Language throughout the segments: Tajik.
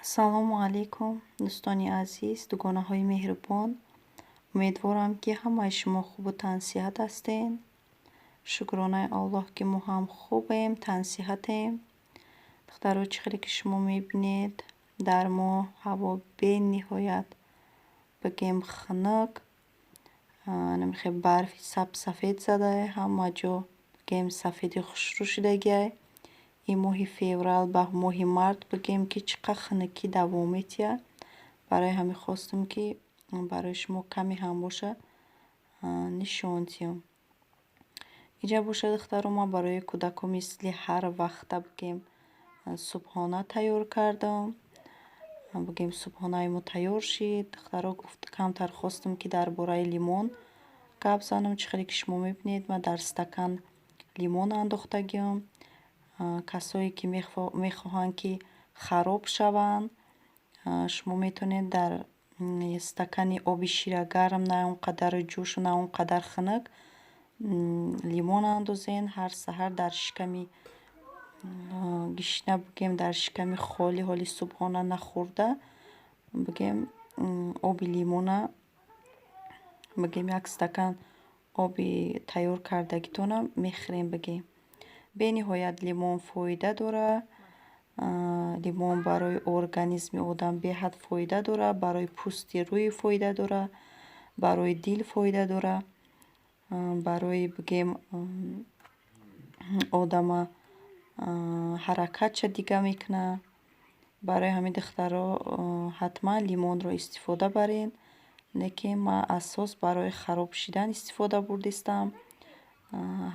Ассалому алайкум, дӯстони азиз, дугонаҳои меҳрубон. Умедворам, ки ҳамаи шумо хубу тансиҳат ҳастед. Шукронаи Аллоҳ, ки мо ҳам хубем, тансиҳатем. Духтаро, чӣ хеле ки шумо мебинед, дар мо ҳаво бениҳоят, бигем, хунук. Намехе барфи сабсафед задае, ҳама ҷо, бигем, сафеди хушрӯ шудагиай. Ин моҳи феврал ба моҳи март, бигем, ки чӣ қадр хунукӣ давом метиҳад. Барои ҳамин хостам, ки барои шумо каме ҳам боша нишон диҳам. Инҷа боша, духтаро, ман барои кӯдако мисли ҳар вақта, бигем, субҳона тайёр кардам. Бигем, субҳонаи мо тайёр шид. Духтаро, камтар хостам, ки дар бораи лимон гап занам. Чӣ хеле ки шумо мебинед, ман дар стакан лимон андохтагиам. Касое ки мехоҳанд, ки хароб шаванд, шумо метавонед дар стакани оби шира гарм, на он қадар ҷӯшу, на он қадар хунук, лимон андозен. Ҳар саҳар дар шиками гишна, бигем, дар шиками холӣ, ҳоли субҳона нахӯрда, бигем, оби лимона, бигем, як стакан оби тайёр кардагитона мехӯрем, бигем. Бениҳоят лимон фоида дорад. Лимон барои организми одам беҳад фоида дорад, барои пӯсти рӯй фоида дорад, барои дил фоида дорад, барои, бигем, одама ҳаракатша дига мекунад. Барои ҳамин, духтаро, ҳатман лимонро истифода баред. Лекин ман асос барои хароб шидан истифода бурдистам.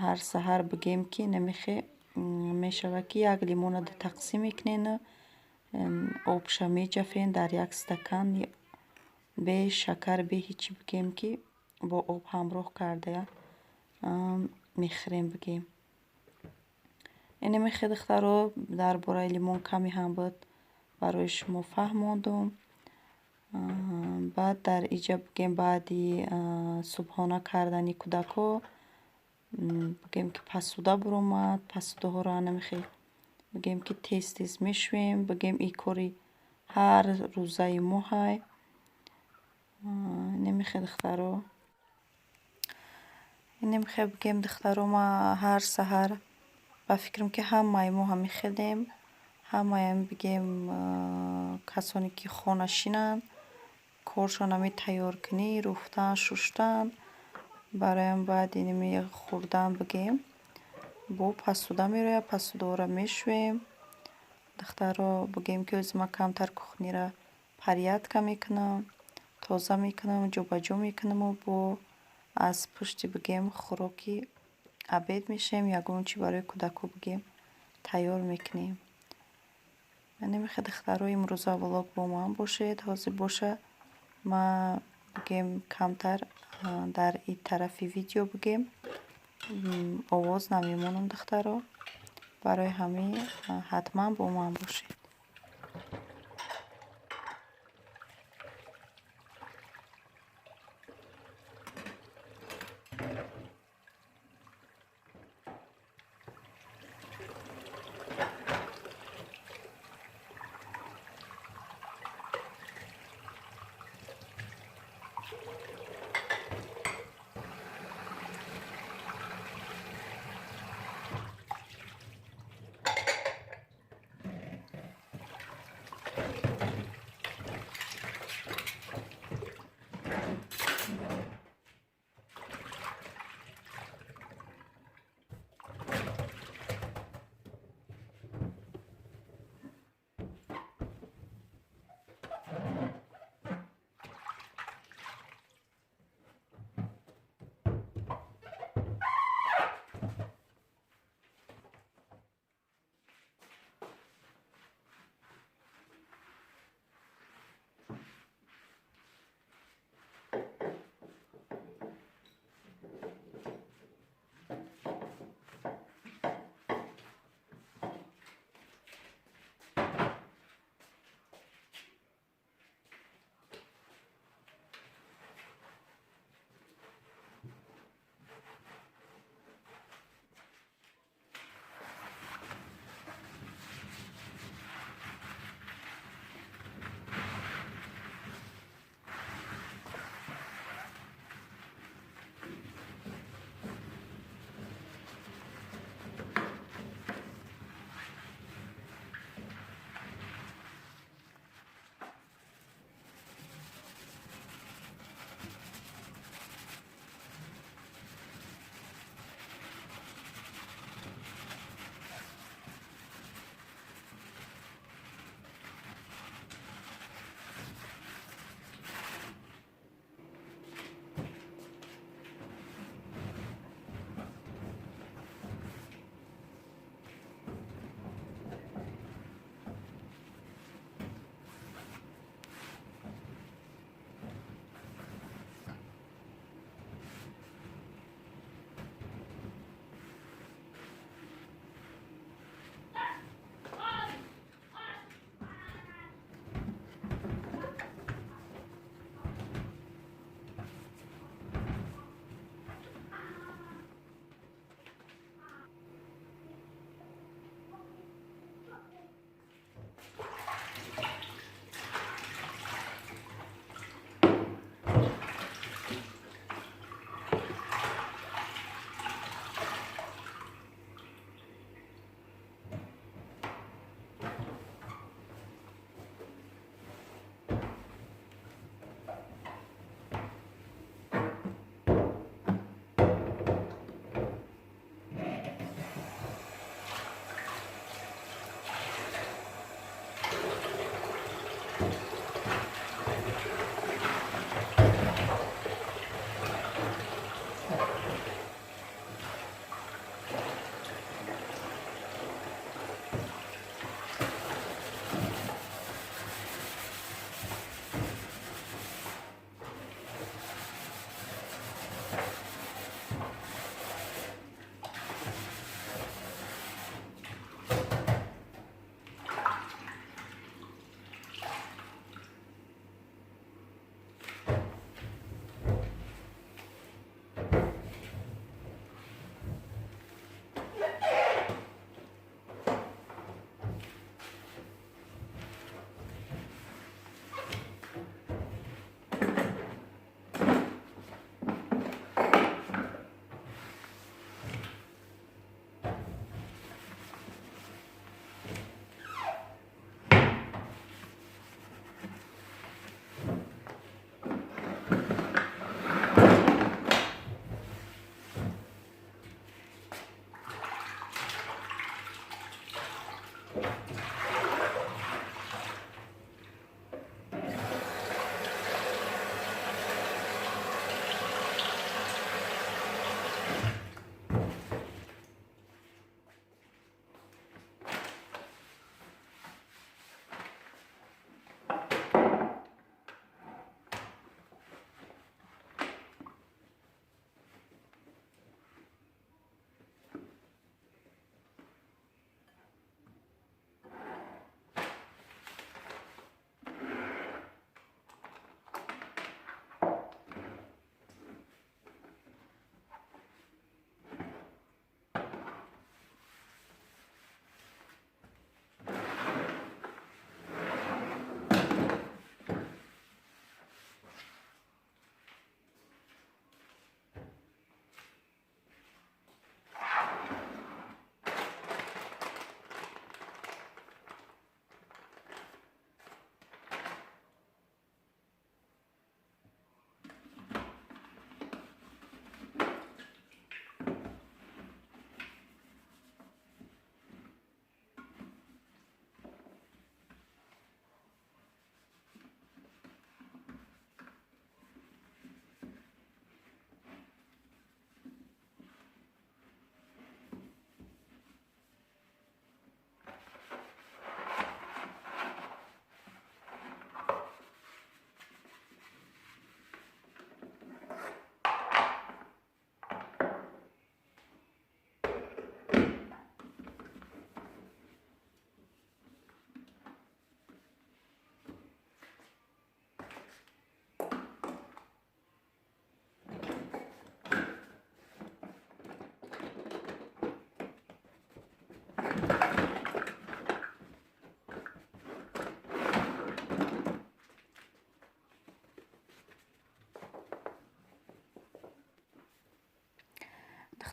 Ҳар саҳар, бигем, ки намехе мешавад, ки як лимона ду тақсим мекунен, обша меҷафен дар як стакан, бе шакар, бе ҳичи, бигем, ки бо об ҳамроҳ карда мехӯрем, бигем. Инамехе, духтаро, дар бораи лимон каме ҳам буд, барои шумо фаҳмондум. Баъд дар иҷа, бигем, баъди субҳона кардани кӯдако, бигем, ки посуда буромад. Посудаҳоро анамехе, бигем, ки тез тез мешӯем. Бигем, ин кори ҳар рӯзаи моҳай. Инамехе, духтаро, инамехе, бигем, духтаро, ма ҳар саҳар, ба фикрам, ки ҳамаи мо ҳамин хелем, ҳамаям, бигем, касоне ки хонашинанд, коршон ҳамин тайёркунӣ, руфтан, шуштан. Бароям баъди инами хӯрдан, бигем, бо посуда мерояд, посудаҳоро мешӯем. Духтаро, бигем, ки ҳозир ман камтар кухнира порядка мекунам, тоза мекунам, ҷобаҷо мекунаму бо аз пушти, бигем, хӯроки обед мешавем, ягон чи барои кӯдако, бигем, тайёр мекунем. Инамехе, духтаро, имрӯза влог бо ман бошед. Ҳозир боша, ман, бигем, камтар дар ин тарафи видео, бигем, овоз намемонам, духтаро. Барои ҳамин ҳатман бо ман бошед.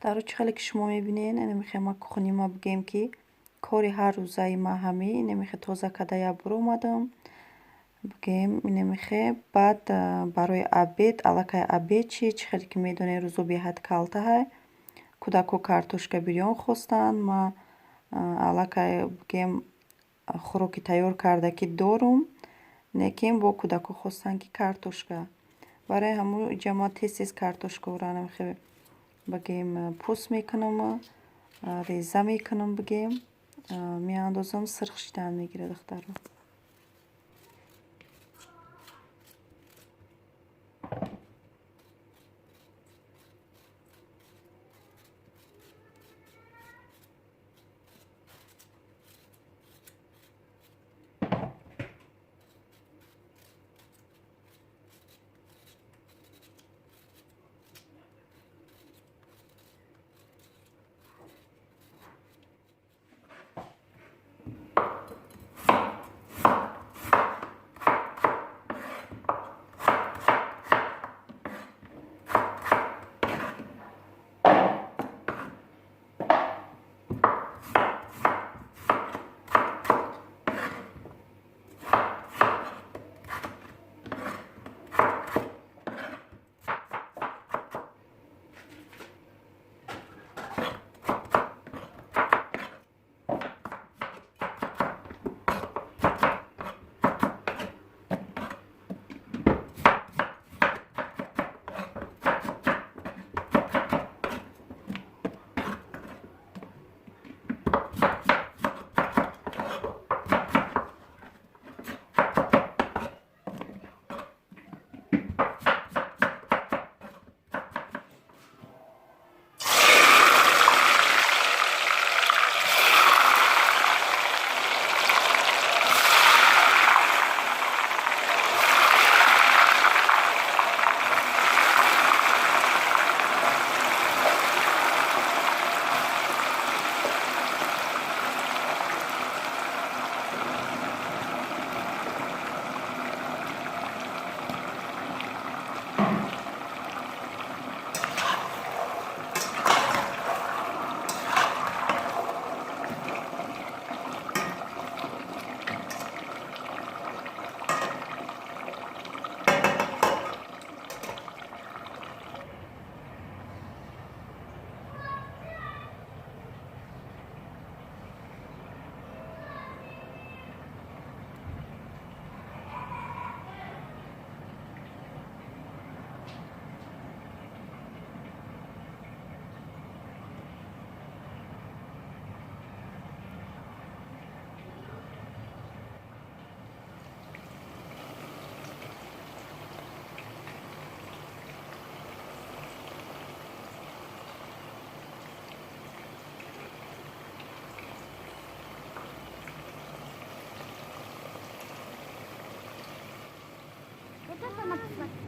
Духтаро, чӣ хеле ки шумо мебинед, инамихе ма кухни ма бигем ки кори ҳар рӯзаи ма ҳами инамихе тоза карда як бор омадам. Бигем инамихе баъд барои обед, аллакай обед чи чӣ хеле ки медонед, рӯзо беҳад калтаҳай. Кӯдакҳо картошка бирён хостанд. Ма аллакай бигем хӯроки тайёр карда ки дорум, лекин бо кӯдакҳо хостанд ки картошка. Барои ҳамун иҷа ма тез-тез картошкаро инамихе бигем пӯст мекунам, реза мекунам, бигем меандозам, сирх шидан мегирад, духтаро.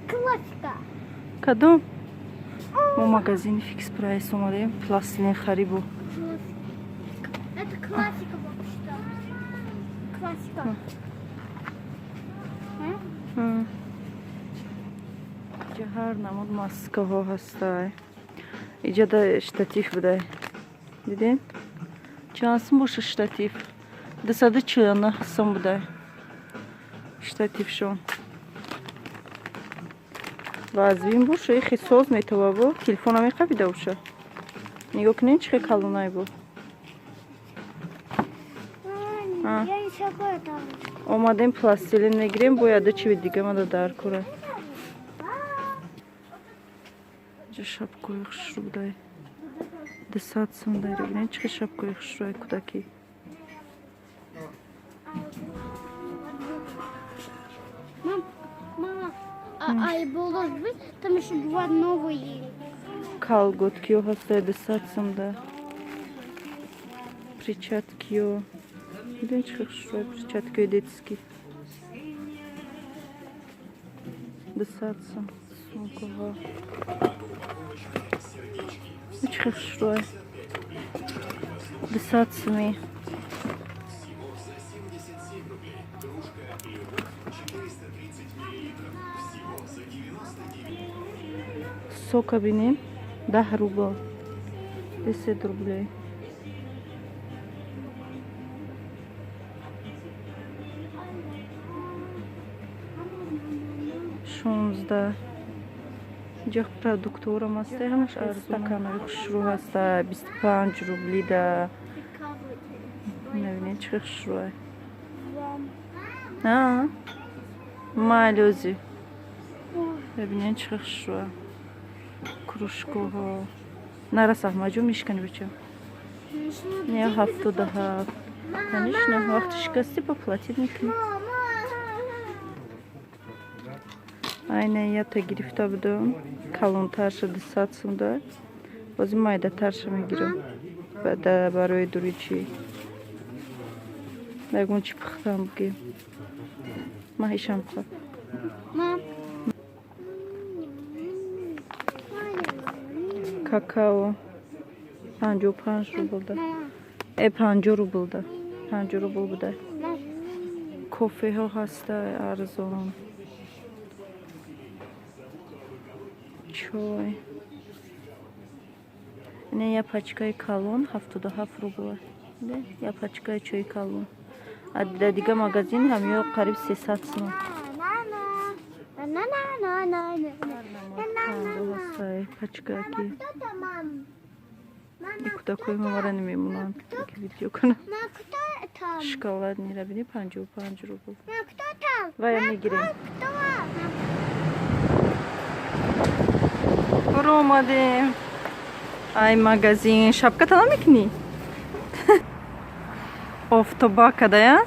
Классика. Кадом? Мо магазини Фикс Прайс омадем, пластилин харибу. Это классика вообще-то. Классика. Иҷа ҳар намуд маскаҳо ҳастай. Иҷа да штатив будай. Дидем? Чанд сум боша штатив? 249 сум будай. Штатившон. Вазвин боша, ихе соз метова бо, телефона меқабида боша. Нигоҳ кунед, чӣ хел калонай бо. Омадем пластилин мегирем, бояд чиви дига мада дар кора. Иҷа шапкои хушрӯ будай. 200 сум дай, бинед чӣ хел шапкои хушрӯай кӯдакӣ. Там еще бывают новые. Колготкиё ҳастай 200 сум да. Перчаткиё. Виден чӣ хел хушрӯай перчаткиёи детский. 200 сум. Сумкаҳо. Чӣ хел хушрӯай. 200 суми. Сока бинем 10 рубл. 10 рублей. 16. Инҷа продуктоварам ҳаста, ҳамаш арзон. Стаканои хушрӯ ҳаста, 25 рубли да. Мебинед, чӣ хушрӯ. А? Малёзи. Бибинед, чӣ хушрӯ. Кружкаҳо. Нарас, Аҳмадҷон, мешикани, бача. Не, 77. Конечно, вақти шикастӣ, поплатить мекунӣ. Айна ята гирифта будам. Калонтарша 200 сум да. Бози майдатарша мегирам. Бада барои дури чӣ. Ягон чӣ пухтам бугем. Ма ишам хоб. Мам. Какао 55 рубл да. Э, 50 рубл да. 50 рубл буда. Кофеҳо ҳаста арзон. Чой. Ина я пачкаи калон 77 рубл. Я пачкаи чои калон. А дар дига магазин ҳамиё қариб 300 сум. Ҳастай пачкаки. Кӯдакҳои мамара намемонанд, ки видео кунам. Шоколаднира бини, 55 рубл. Вая мегирем. Фуро омадем. Ай магазин, шапката намекунӣ? Офтобак кадая?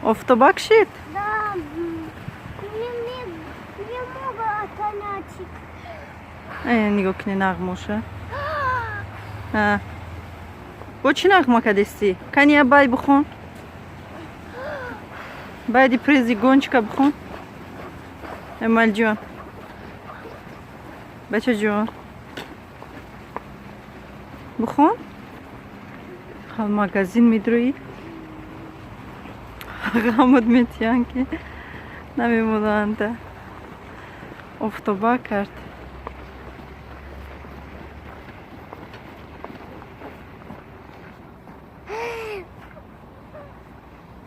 Офтобак шид? Да, мне много атаначик. Э, нигоҳ кунӣ нағмоша. Бо чӣ нағма кадестӣ? Кани я бай бихон. Байди прези гончика бихон. Эмалҷон. Бачаҷон. Бихон. Хал магазин медроӣ. Ғамуд метиҳанд, ки намемонанда. Офтоба кард.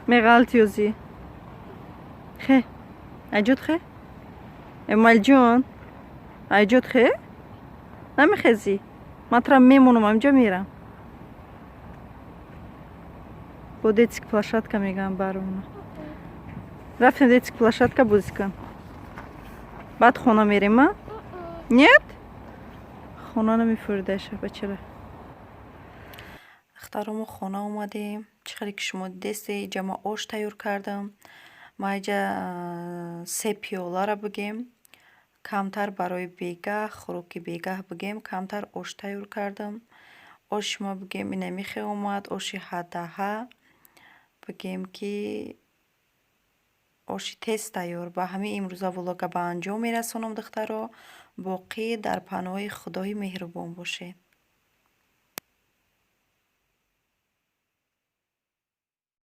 Меғалти ёзӣ. Хе. Айҷод хе? Эмалҷон. Айҷод хе? Намехезӣ? Ман тура мемонам, ҳаминҷо мерам. Бо детский площадка мегӯям барона. Рафтем детский площадка бозӣ кун. Баъд хона мерем, а? Нет? Хона намефуридаша, бачара. Духтаро, мо хона омадем. Чӣ хеле ки шумо дидесте, иҷа ма ош тайёр кардам. Ма иҷа се пиёлара бигем. Камтар барои бегаҳ, хӯроки бегаҳ бигем, камтар ош тайёр кардам. Оши ма бигем ина мехе омад, оши ҳадаҳа. Бигем ки оши тез тайёр. Ба ҳамин имрӯза влога ба анҷом мерасонам, духтаро. Боқӣ дар паноҳи Худои меҳрубон бошед.